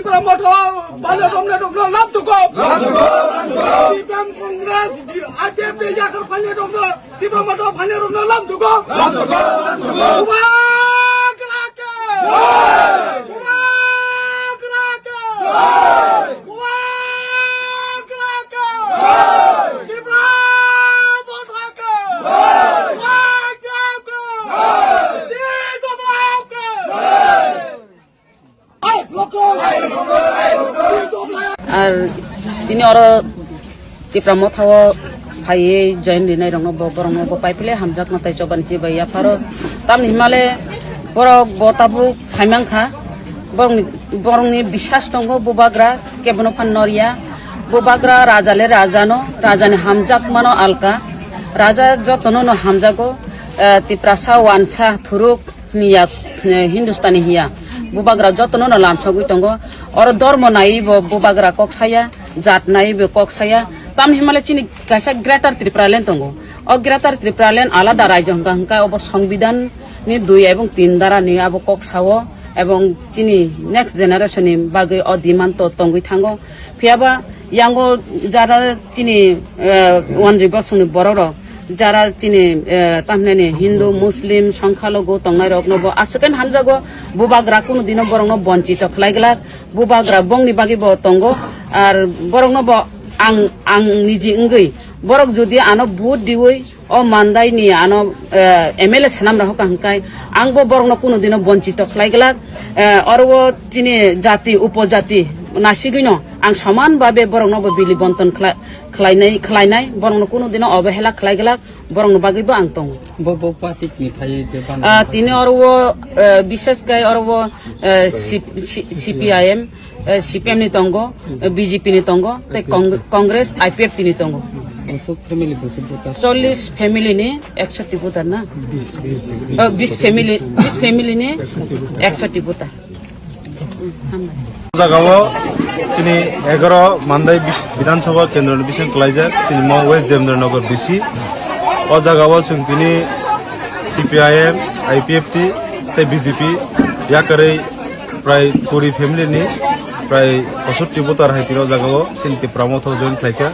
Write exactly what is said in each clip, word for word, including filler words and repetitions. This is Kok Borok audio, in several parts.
Tipra Motha phainairokno lam tuko. C P M Congress, I P F T yakar phainairokno, Tipra Motha phainairokno lam tuko. Bubagra ke! Bubagra ke! Bubagra ke! Tipra Motha ke! Bubagra ke! Tipra Motha ke! Ar tini oro Tipra Motha o phaiwi join rinai rokno bo, borokno bo pai philai hamjakma tei chobani chibai yapharo. Tamni himale borok bo tabuk saimang kha, borokni, borokni biswas tongo Bubagra kebono phan norya. Bubagra raja le raja no, raja ni hamjakma no alka, raja jotono no hamjago, eh, Tiprasa wansa thuruk ni yak, eh, Hindustani hiya. Bubagra jotono no lamsogwi tongo. Oro dormo naiwi bo Bubagra kok saya, jat naiwi bo kok saya. Tamni himale chini kaisa Greater Tipraland tongo. O Greater Tipraland alada raijo hwnkha hwnkha obo Songbidan ni dui ebong tin dara ni abo kok sao ebong chini next generation ni bagwi o demand to tongwi thango. Phiyaba yango jara chini, eh, wanjwi bosongni borok rok, jara chini, eh, tamhinani Hindu, Muslim, Songkhalogo tongnai rokno bo aswk khe hamjago. Bubagra kunu dino borokno bonchito khlai glak, Bubagra bongni bagwi bo tongo. Ar borokno bo ang, ang niji wngwi borok jodi ano vote diwi o Mandai ni ano, eh, M L A swnam rok hwnkha hwnkhe ang bo borokno kunu dino bonchito khlai glak. Eh, oro o chini jati, upojati nasigwino ang soman babe borokno bo bili bonton khla-, khlainai, khlainai, borokno kunu dino obehela khlai glak, borokno bagwi bo ang tongo. Bo, bo party ni phai je bana. Ah, tini oro o, eh, bishes kai oro o, eh, C-, C-, C P I M, eh, C P M ni tongo, eh, B J P ni tongo, tei Cong-, Congress, I P F T ni tongo. Bosok family bosok voter. Chollish family ni eksoti voter na? Bis, bis, Oh, bis family, bis family ni eksoti voter. Hambai. O jaga o chini egaro Mandai bis-, Bidhan Sabha kendro ni bising kalaijak, chini mo West Devendra Nagar B C. O jaga o chwng tini C P I M, I P F T tei B J P yakarwi prai kuri family ni prai posotti voter hai tini o jaga o chini Tipra Motha o join khlaikha.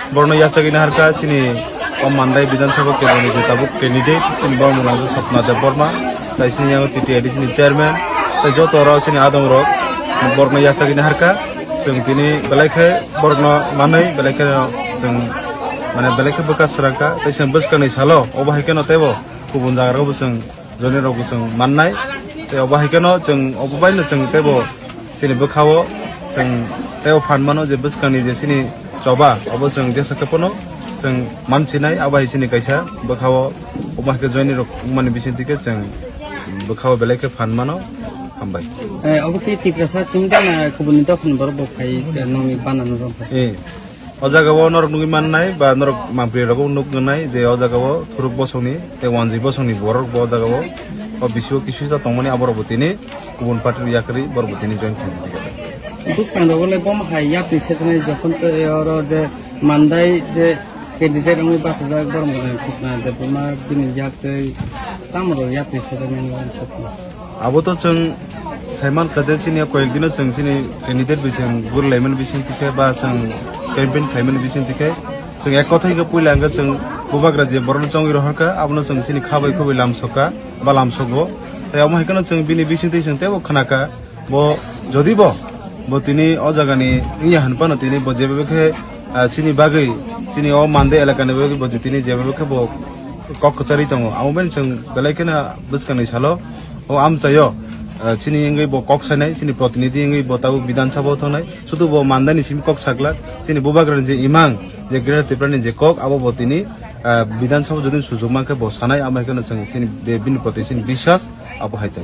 Borokno yachagwi naharkha chini o Mandai Bidhan Sabha kendroni je tabuk candidate chini borokni mung khe Swapna Debbarma, tai chini yango T T I D C ni chairman, tei joto oro chini adong rok borokno yachagwi naharkha. Chwng tini belai khe borokno manwi belai khe chwng mane belai khe bwkha swrangkha, tei chwng bwskangni salo obo hai kheno teibo kubun jaga rogo bo chwng join rok bo chwng mannai. Tei obo hai kheno chwng obo bai no chwng teibo chini bwkha o chwng teibo phan mano je bwskangni je chini choba obo chwng jesa khe phano chwng mansinai, abo hai chini kaisa bwkha o obo hai khe join rok wngmani bising twi khe chwng bwkha o belai khe phan mano. Hambai. Eh, obo khe Tiprasa simi da na kubuni dophani borok bo phai, eh, nongni bana no rwngkha? Eh. O jaga o norok nugwi mannai ba norok mangpili rogo nuk wngnai je o jaga o thuruk bosongni tei wanjwi bosongni borok bo o jaga o, o bisingo kisa tongmani aborok bo tini kubun party ni yakarwi borok bo tini join khainai. Bwskang rogo le bomo hai yapri sejaknai jokhon tei oro je Mandai je candidate wngwi bachajak borok bo nang Swapna Debbarma bini yak tei tamo rok yapri sejaknai wng Swapna. Abo to chwng saiman kha je chini koyek dino chwng chini candidate bai chwng gurilaimani bising tikhe ba chwng campaign khlaimani bising tikhe chwng ek kothai khe puila hwnkhe chwng Bubagra je borokno chongwi rohorkha, abono chwng chini kha bai khobwi lamsokha ba lamsogo. Tei omo hai kheno chwng bini bising twi chwng teibo khnakha, bo jodi bo, bo tini o jagani wngya hwn phano tini bo jeba khe, ah, chini bagwi, chini o Mandai elakani bagwi bo tini jeba khe bo kok kwcharwi tongo. Amo bai chwng belai kheno bwskangni salo o amchaio, ah, chini wngwi bo kok sainai, chini protinidhi wngwi bo tabuk Bidhan Sabha o thangnai. Sudu bo Mandai ni simi kok saglak, chini Bubagra ni je imang, je Greater Tripura ni je kok, abo bo tini, ah, Bidhan Sabha jodi sujok mankhe bo sanai, amo hai kheno chwng chini be-, bini proti chini biswas abo hai tai.